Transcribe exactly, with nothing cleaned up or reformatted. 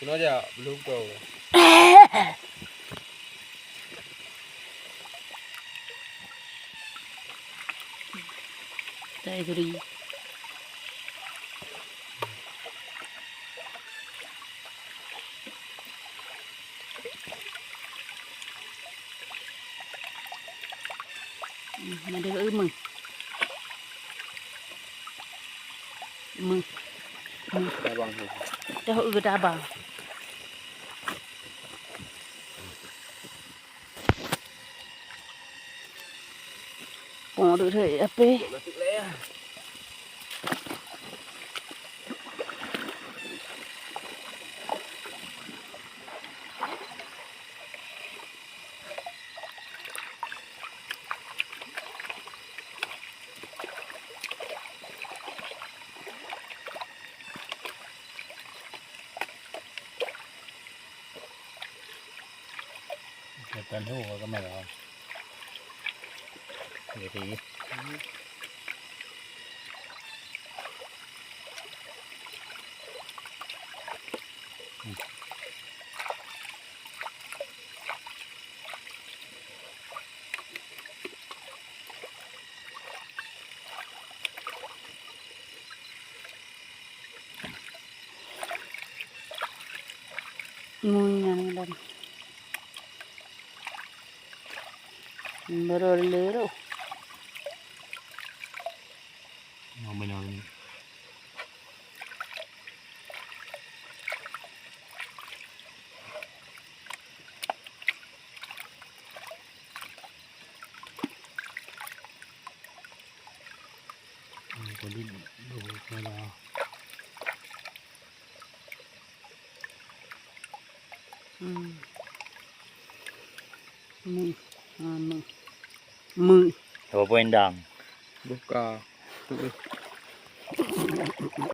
Keunoe jak, belum kau. Tayue. Hmm, madeuh eu meuh. Meuh. Meuh. Tabang tu. Dah eu tabang. Pong tu saya apa? Kelihatan tu kamera. Jadi. Ngon nyan lom. Baru lé roh. Ngon beunang. Hmm, jadi, duh, salah. Hmm. Meuh. Ah, meuh. Meuh. Apa endang? Buka.